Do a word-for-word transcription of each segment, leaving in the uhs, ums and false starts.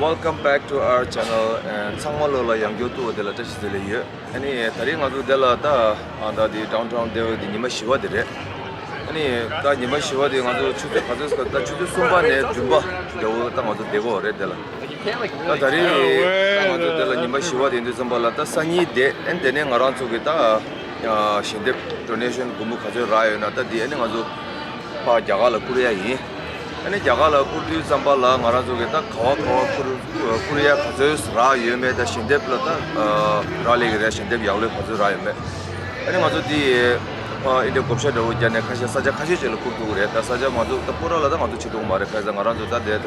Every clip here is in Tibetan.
Welcome back to our channel and ཚང་མ་ལོ་ལ་ཡང་བསྐྱར་ཐུག་པ་དེ་ལ་བཀྲ་ཤིས་བདེ་ལེགས་ཡོད། ཨ་ནི་ད་རེས་ང་ཚོ་འདི་ལ་ད་ཨ་ད་འདི་downtown ལྡེ་བ་འདི་ཉི་མ་བཞི་པ་དེ་རེད། ཨ་ནི་ད་ཉི་མ་བཞི་པ་དེ་ང་ཚོ་ཆུ་ཚོད་ག་ཚོད་ད་ཆུ་ཚོད་གསུམ་པ་ནས་བདུན་པ་འདྲ་བོ་ད་ང་ཚོ་བསྡད་ཀྱི་ཡོད་རེད་འདི་ལ། ད་ད་རེས་ད་ང་ཚོ་འདི་ལ་ཉི་མ་བཞི་པ་དེ་ཡིན་དུས་ཙམ་པ་ལ་ད་སང་ཉིན་བསྡད། ཨ་ནི་དེ་ནས་ང་རང་ཚོ་གི་ད་ཞལ་འདེབས་donation སྒོར་མོ་ག་ཚོད་རག་ཡོད་ན་ད་འདི་ཨ་ནི་ང་ཚོ་ཕར་རྒྱ་གར་ལ་བསྐུར་ཡ་ཡིན། ཨ་ནི་རྒྱ་གར་ལ་བསྐུར་དུས་ཙམ་པ་ལ་ང་རང་ཚོ་གི་ད་ག་བ་ག་བ་བསྐུར་བསྐུར་ཡ་ག་ཚོད་རག་ཡོད་མེད་ད་ཞལ་འདེབས་ལ་ད་རག་ལས་ཀྱི་རེད། ཞལ་འདེབས་ཡག་ལོས་ག་ཚོད་རག་ཡོད་མེད། ཨ་ནི་ང་ཚོ་འདི་ཕར་ཨིན་ཌི་ཡ་བགོ་བཤའ་འདྲ་བོ་བརྒྱབ་ནས་ཁ་ཤས་ས་ཆ་ཁ་ཤས་ཅིག་ལ་བསྐུར་ཐུབ་ཀྱི་རེད། ད་ས་ཆ་ང་ཚོ་ད་པུ་ར་ལ་ད་ང་ཚོ་བྱེད་ཐུབ་ཀྱི་མ་རེད། ག་ས་ང་རང་ཚོ་ད་དེ་ད་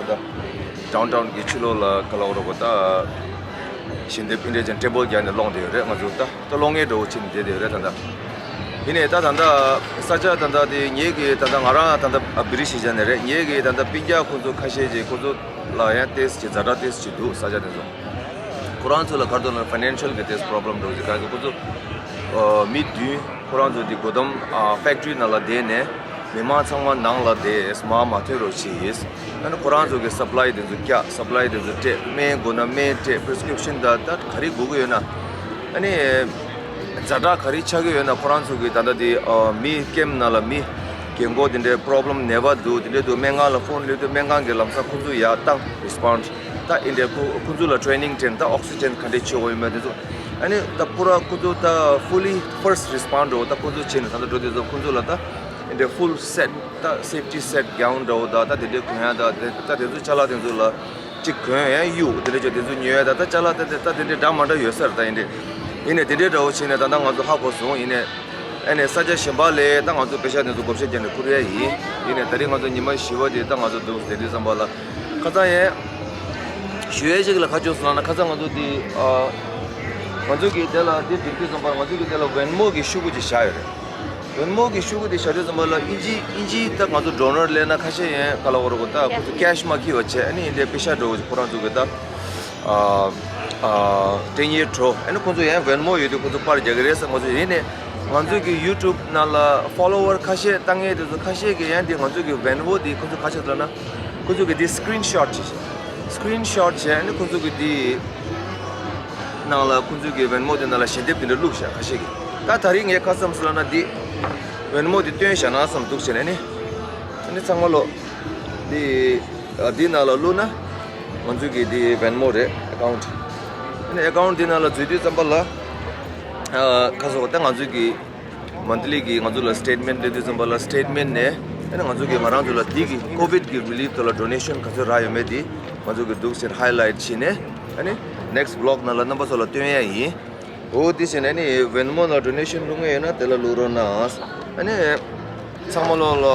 ད་downtown གི་ཕྱི་ལོགས་ལ་ག་ལ་འོ་རོ་གོ་ད་ཞལ་འདེབས་ཨིན་ཌི་ཡ་ཅན་ཊེ་བལ་བརྒྱབ་ནས་སློང་བསྡད་ཡོད་རེད། ང་ཚོ་ད་ད་སློང་མཁན་འདྲ་བོ་བྱས་ནས་བསྡད་བསྡད་ཡོད་རེད། ད་ད་ཡིན་ནའི་ད་ད་ད་ས་ཆ་ད་ད་དེ་ངེད་ཀྱི་ད་ད་ང་རང་ད་ད་བི་རི་ཤི་ཅན་ནས་རེད། ངེད་ཀྱི་ད་ད་སྤུན་ཀྱག་ཁོང་ཚོ་ཁ་ཤས་ཀྱིས་ཁོང་ཚོ་ལ་ཡང་ཏེས་ཀྱི་ཛ་དྲག་ཏེས་ཀྱི་འདུག་ས་ཆ་དེ་ཚོ། ཁོ་རང་ཚོ་ལ་ག་རེ་འདུག་ན་ཕའི་ནན་ཤལ་གི་ཏེས་པོ་རོབ་ལེམ་འདྲ་བོ་ཅིག་ག་ཚོད་ཁོ་ཚོ་ཨ་མི་བདུན་ཁོ་རང་ཚོ་དེ་སྒོ་དམ་ཨ་ཕེག་ཊི་རི་ནང་ལ་བསྡད་ནས་མི་མང་ཚང་མ་ནང་ལ་བསྡད་མར་མ་ཐོན་རོགས་བྱེད། ཨ་ནི་ཁོ་རང་ཚོ་གི་སབ་ལའི་དེ་ཚོ་བཀྱག་སབ་ལའི་དེ་ཚོ་སྤྲད། སྨན་དགོས་ན་སྨན་སྤྲད། པི་རི་སི་ཀི་རིབ་ཤན་དང་ད་ག་རེ་དགོས་ཀྱི་ཡོད་ན་ཨ་ནི་ཛ་དྲག་ག་རེ་ཆགས་ཀྱི་ཡོད་ན་ཁོ་རང་ཚོ་གི་ད་ལྟ་དེ་ཨ་མི་ཀེམ་ནང་ལ་མི་རྒན་གོག་དེ་འདྲའི་པོ་རོབ་ལེམ་ནད་པ་འདུག་དེ་འདྲའི་འདུག་སྨན་ཁང་ལ་ཕོན་སླེབས་དུས་སྨན་ཁང་གི་ལམ་སང་ཁོ་ཚོ་ཡར་བཏང་རི་སི་པོན་སི། ད་ཨིན་ཌི་ཡ་ཁོ་ཁོ་ཚོ་ལ་ཊེ་རེ་ནིང་སྤྲད། ད་ཨོག་སི་ཇན་ག་འདྲས་བྱེད་དགོས་ཡོད་མེད་དེ་ཚོ་ཨ་ནི་ད་པུ་ར་ཁོ་ཚོ་ད་ཧྥུ་ལི་ཕར་སི་ཊི་རི་སི་པོན་སི་འདྲ་བོ་ད་ཁོ་ཚོ་བྱས་ནས་ད་ལྟ་འགྲོ་དུས་ཚོ་ཁོ་ཚོ་ལ་ད་ཨིན་ཌི་ཡ་ཕུལ་སེ་ཊི་ད་སེབ་ཊི་སེ་ཊི་གའུན་འདྲ་བོ་ད་ད་དེ་འདྲས་གོན་ཡ་ད་དེ་ད་དེ་ཚོ་ཅ་ལག་དེ་ཚོ་ལ་གཅིག་གོན་ཡ་གཡུག་དེ་འདྲས་ཅིག་དེ་ཚོ་ཉོ་ཡ་ད་ད་ཅ་ལག་ད་དེ་ད་དེ་འདྲས་འདྲ་མ་འདྲ་ཡོད་ས་རེད། ད་ཡིན་དེ་ཡིན་ནའི་དེ་འདྲས་འདྲ་བོ་བྱས་ནས་ད་ལྟ་ང་ཚོ་ཧ་གོ་སོང་། ཡིན་ནའི་ཨ་ནི་ས་ཆ་གཞན་པ་ལ་ད་ང་ཚོ་པེ་ཤ་དེ་ཚོ་བགོ་བཤའ་བརྒྱབ་ནས་བསྐུར་ཡ་ཡིན། ཡིན་ནའི་ད་རེས་ང་ཚོ་ཉི་མ་བཞི་པ་དེ་ད་ང་ཚོ་འདུག་བསྡད་དུས་ཙམ་པ་ལ་ཁ་སང་ཡང་ཞུ་ཡས་ཅིག་ལ་ཁ་ཕྱོགས་སུ་ལངས་ན། ཁ་སང་ང་ཚོ་དེ་ཨ་ང་ཚོ་གི་དེ་ལ་དེ་འགྲིག་དུས་ཙམ་པ་ང་ཚོ་གི་དེ་ལ་ཝེན་མོ་གི་ཤོག་གུ་ཅིག་བཞག་ཡོད་རེད། ཝེན་མོ་གི་ཤོག་གུ་དེ་བཞག་དུས་ཙམ་པ་ལ་ཨིན་ཇི་ཨིན་ཇི་ད་ང་ཚོ་ཌོ་ནར་སླེབས་ན་ཁ་ཤས་ཡང་ག་ལ་འོ་རོ་གོ་ད་ཁོ་ཚོ་ཀེ་ཤི་མ་འཁྱེར་བ་བྱས། ཨ་ནི་ཡིན་དེ་པེ་ཤ་འདྲ་བོ་ཁོ་རང་ཚོ་གི་ད་ཨ་ཨ་སྤྲད་སྙིང་བྲོ། ཨ་ནི་ཁོ་ཚོ་ཡང་ཝེན་མོ་ཡོད་དུས་ཁོ་ཚོ་པར་རྒྱག་གི་རེད་ཟེར། ང་ཚོ་ཡིན་ནའི་ང་ཚོ་གི་ཡུ་ཊུབ་ནང་ལ་ཕོ་ལོ་ཝར་ཁ་ཤས་བཏང་མཁན་དེ་ཚོ་ཁ་ཤས་ཀྱིས་ཡང་དེ་ང་ཚོ་གི་ཝེན་མོ་དེ་ཁོ་ཚོ་ག་ཅིག་ལབ་ན་ཁོ་ཚོ་གི་དེ་སི་ཀི་རིན་ཤོ་ཊི་བྱས། སི་ཀི་རིན་ཤོ་ཊི་བྱས། ཨ་ནི་ཁོ་ཚོ་གི་དེ་ནང་ལ་ཁོ་ཚོ་གི་ཝེན་མོ་དེ་ནང་ལ་ཞལ་འདེབས་དེ་འདྲ་བླུགས་བཞག་ཁ་ཤས་ཀྱིས། ད་ད་རེས་ངས་ཁ་བསམ་སོང་ལབ་ན་དེ་ཝེན་མོ་དེ་བཏོན་བཞག་ན་བསམ་འདུག་བྱས་ནས་ནི། ཨ་ནི་ཚང་མ་ལོ་དེ་ཨ་དེ་ནང་ལ་བླུགས་ན་ང་ཚོ་གི་དེ་ཝེན་མོ་རེད་ཨེ་ཀའུན་ཊི། ཨ་ནི་ཨེ་ཀའུན་ཊི་དེ་ནང་ལ་འཛུལ་དུས་ཙམ་པ་ལ་ཨ་ཁ་སོ་ད་ང་ཚོ་གི་མན་ཐི་ལི་གི་ང་ཚོ་ལ་སི་ཊེ་ཊི་མེན་ཊི་སླེབས་དུས་ཙམ་པ་ལ་སི་ཊེ་ཊི་མེན་ཊི་ནས་ཨ་ནི་ང་ཚོ་གི་ང་རང་ཚོ་ལ་དེ་གི་ཀོ་བིཌ་གི་རི་ལིཕ་ཐོག་ལ་ཌོ་ནེ་ཤན་ག་ཚོད་རག་ཡོད་མེད་དེ་ང་ཚོ་གི་འདུག་ཟེར་ཧའི་ལའིཊ་བྱས་ནས་ཨ་ནི་ནེག་སི་ཊི་བི་ལོག་ནང་ལ་རྣམ་པ་ཚོ་ལ་སྟོན་ཡ་ཡིན། འོ་དེ་བྱས་ནས་ཨ་ནི་ཝེན་མོ་ལ་ཌོ་ནེ་ཤན་བླུག་མཁན་ཡོད་ན་དེ་ལ་བླུག་རོགས་གནང་། ཨ་ནི་ཚང་མ་ལོ་ལ་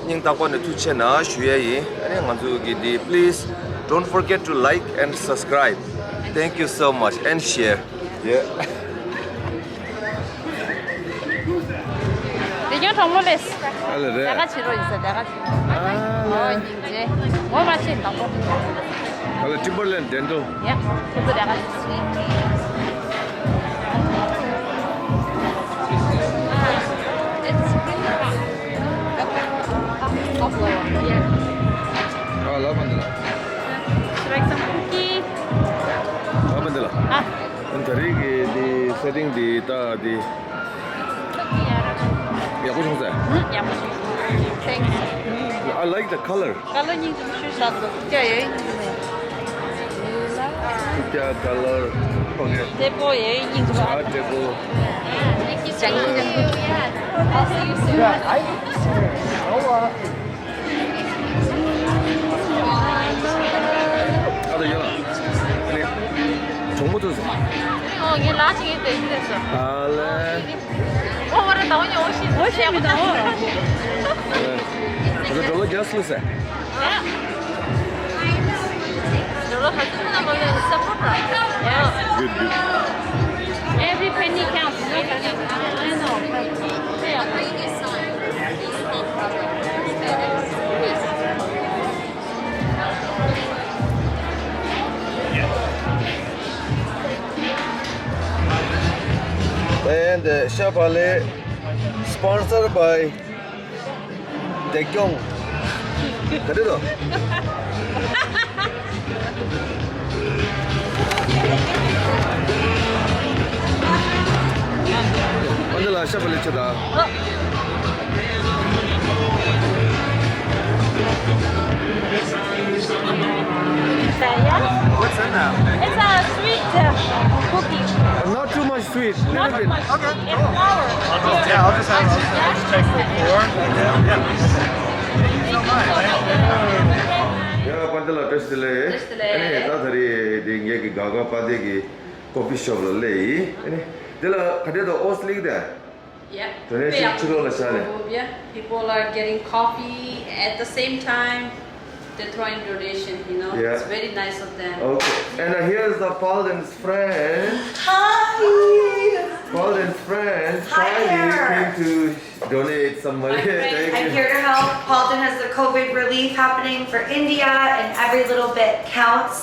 སྙིང་ཐག་པ་ནས་ཐུགས་རྗེ་ཆེ་གནང་ཞུ་ཡ་ཡིན། ཨ་ནི་ང་ཚོ་གི་འདི། Please don't forget to like and subscribe. Thank you so much and share. Yeah. དེ་ཀྱང་གྲོགས་མོ་ལས། ཨ་ལ་རེད། དེ་ག་བྱེད་རོགས་ཡིན་ས་དེ་ག་བྱེད་རོགས། ཨ་ལ། ཨོ་སྙིང་རྗེ། ངོ་མ་ཤེས་དང་པོ། ཨ་ལ་ཊིམ་བར་ལེན་ཌེན་ཊལ། ཡ། ཁོ་ཚོ་དེ་ག་བྱེད། ཨ་ལ་བ་འདི་ལ། Should I like some cookie? ལ་བ་འདི་ལ། ཨ། ད་རེས་ཀྱི་འདི་སེ་ཊིང་འདི་ད་འདི། ཡག་པོ་བྱུང་ཟེར། ཡག་པོ་བྱུང་། Thanks. I like the color. ཀ་ལར་སྙིང་རྗེ་མོ་ཞིག་ཤར་འདུག་ཀྱ་ཡེ་སྙིང་རྗེ་མོ། ཀྱ་ཀ་ལར། Okay. ཏེ་པོ་ཡེ་སྙིང་རྗེ་མོ། ཨ་ཏེ་པོ། Thank you so much. I'll see you soon. Yeah, I will see you soon. ཨ་ད་ཡ་ལ། ཨ་ནི། གྲོགས་མོ་ཐུག་སོང་། ཨོ་ངས་ལ་ཅིག་ཡིན་ཏེ་ཡིན་ཏེ་སོ། ཨ་ལེ། ཨོ་བ་ར་ད་འོ་ཉོ་ཤི། འོ་ཤི་མི་ད་འོ། ཨ་ད་གྲོགས་ལ་རྒྱ་སུ་ལ་ཟེར། Good, good. Every penny counts. And uh, Chef Ali, sponsored by བདེ་སྐྱོང་། ག་རེ་རོ། ཨ་འདི་ལ་ཤ་བ་ལེ་ཆ་ད། What's in that? It's a sweet uh, cookie. Not too much sweet, little bit. Not too much. Okay, cool. It's flour. I'll just, yeah, I'll just have, I'll just, I'll just check the flour. Yeah. Thank you so much. ཡ་པ་འདི་ལ་བཀྲ་ཤིས་བདེ་ལེགས། བཀྲ་ཤིས་བདེ་ལེགས། ཨ་ནི་ད་ད་རེས་དེ་ངེད་ཀྱི་དགའ་དགའ་པ་དེ་གི་ཀོ་ཕི་ཤོབ་ལ་སླེབས་ཡིན། ཨ་ནི་དེ་ལ་ག་དེ་དང་ཨོ་སི་ལིག་དེ། Yeah. Donation ཕྱི་ལོགས་ལ་བཞག་ནས། Yeah, people are getting coffee at the same time. They're throwing donation, you know. Yeah. It's very nice of them. Okay. And uh, here's the Paulden's friend. Hi. Paulden's friend, hi Kylie, there. Came to donate some money. Thank you. I'm here to help. Paulden has the COVID relief happening for India, and every little bit counts.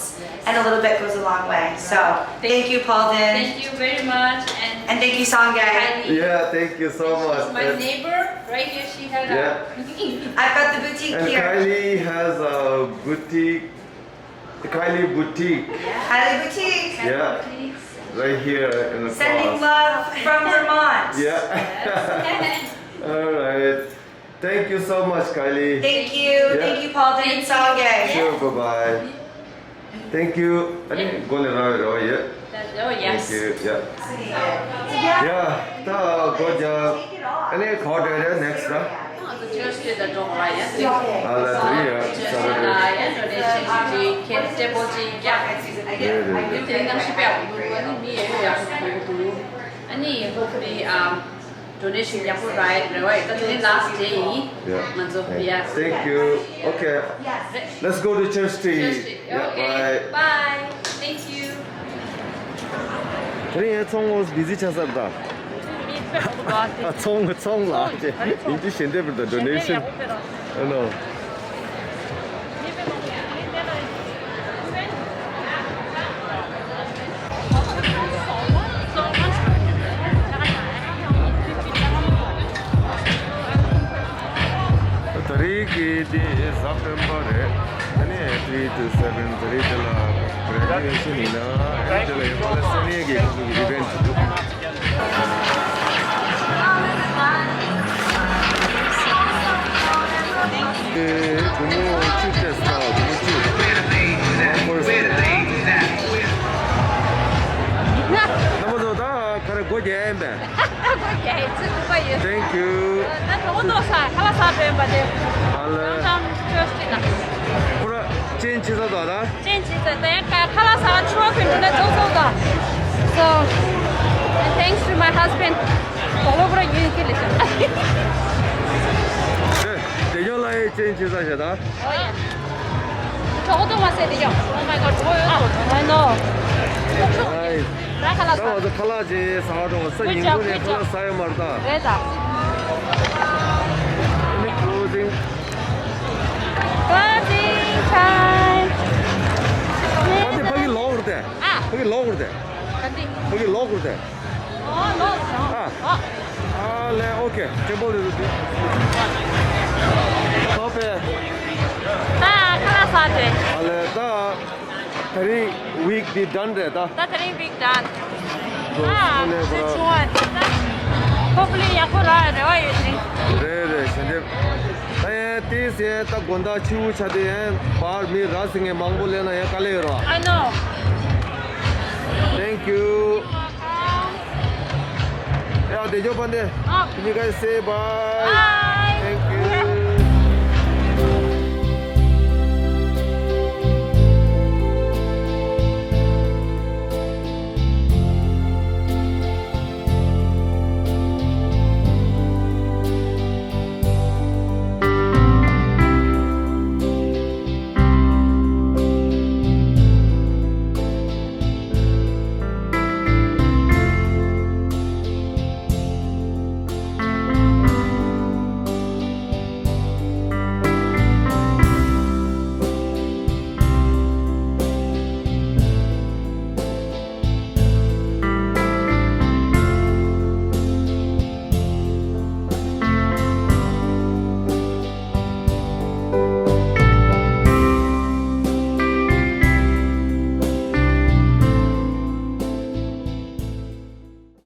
And a little bit goes a long way. So thank you, Paulden. Thank you very much. And, and thank you, Sangay. Kylie. Yeah, thank you so much. She's my neighbor right here. She had yeah. A I've got the boutique and here. Kylie has a boutique. Kylie Boutique. Yeah. Kylie Boutique. Yeah. Right here in the sending cross. Love from Vermont. Yeah. Yes. All right. Thank you so much, Kylie. Thank you. Yeah. Thank you, Paulden and Sangay. Sure, bye-bye. Thank you. ཨ་ནི་སྒོ་ལས་ར་ར་ཡོད། Oh, yes. Thank you. Yeah. Yeah. ད་སྒོ་རྒྱབ། ཨ་ནི་ག་པར་འགྲོ་རེད་next ད། Oh, the Thursday ད་འགྲོ་གི་རེད་ཡ། ཨ་ལ་དེ་རིང་ཡ་Thursday ད་ཡ་འགྲོ་རེད་ཅིག་ཅིག་ཁེ་ཊེ་བལ་ཅིག་ཡ། རེད་རེད་རེད། དེ་རིང་གནམ་གཤིས་དཔེ་ཡག་པོ་འདུག་ཨ་ནི་མི་ཡོད་ཡོད་ཡག་པོ་འདུག་ཨ་ནི་hopefully um, donation ཡག་པོ་རག་རེད་བ། ད་དེ་ནི་last day ཡིན། Yeah. ང་ཚོ་yeah. Thank you. Okay. Let's go to church tea. Church tea. Yeah, okay. Bye. Bye. Thank you. དེ་རིང་ཚོང་ངོ་busy ཆགས་ས་རེད་ད། ཚོང་ཚོང་ལ་ཡིན་གཅིག་ཞལ་འདེབས་རེད་ད་donation. I know. ད་རེས་ཀྱི་དེ་September རེད། ཨ་ནི་three to seven ད་རེས་དེ་ལ་graduation ཡིན་ན་ཨ་ནི་དེ་ལ་ཡོད་པ་ལ་སེ་ནི་གི་ཁོང་གི་event ཞིག་འདུག་ཨེ། སྒོར་མོ་བཅུ་སྤྲད་སོང་། སྒོར་མོ་བཅུ། One person. རྣམ་པ་ཚོ་ད་ག་རེ་སྒོ་རྒྱག་ཡིན་པས། སྒོ་རྒྱག་ཡིན་ཚུལ་འདུག་པ་ཡོད། Thank you. ད་གྲོགས་ཏོག་ས་ཁ་ལག་ཟ་ཕན་པ་དེ། ཨ་ལ། ཁོ་ར་ཅན་ཆི་ས་དོ་ད། ཅན་ཆི་ས་དེ་ཁ་ལག་ཟ་ཆུ་བ་ཕན་པ་ན་ཙོག་ཙོག་དོ། So thanks to my husband. གྲོགས་པོ་ར་ཡུན་ཁེ་ལེ་ཤ། དེ་ཡོ་ལ་ཡེ་ཅན་ཆི་ས་ཞེ་ད། གྲོགས་ཏོག་མ་ཟེར་དེ་ཡོ། Oh my God. I know. ད་ང་ཚོ་ཁ་ལག་ཅིག་ཟ་བ་དང་ས་ཉིན་གུང་ནས་ཁ་ལག་ཟ་ཡོད་མ་རེད་ད། རེད་ད། Closing. Closing time. ཨ་འདི་ཕ་གི་ལོག་རེད་དེ། ཨ། ཕ་གི་ལོག་རེད་དེ། ཨ་འདི། ཕ་གི་ལོག་རེད་དེ། ཨོ་ལོག་སོང་། ཨ། ཨ་ལེ་ཨོ་ཁེ། ཁེ་པོ་ལེ་རུ་ཏི། ཁོ་པེ། ད་ཁ་ལག་ཟ་དེ། ཨ་ལེ་ད། དེ་རིང་week འདི་done རེད་ད། ད་དེ་རིང་week done། ཨ། ཚེ་ཆུང་བ་ད། Hopefully ཡག་པོ་རག་རེ་བ་ཡོད་དེ། རེད་རེད་ཞལ་འདེབས། ད་ཡང་ཏིས་ཡང་ད་དགོང་དག་ཕྱི་དབུགས་ཆད་དེ་ཡང་བར་མི་ར་སི་ངས་མང་པོ་ལེན་ན་ཡང་དཀའ་ལས་ཡོད་རེད་བ། I know. Thank you. ཡ་དེ་ཇོ་པན་དེ། ཨ། You guys say bye. Bye. Thank you.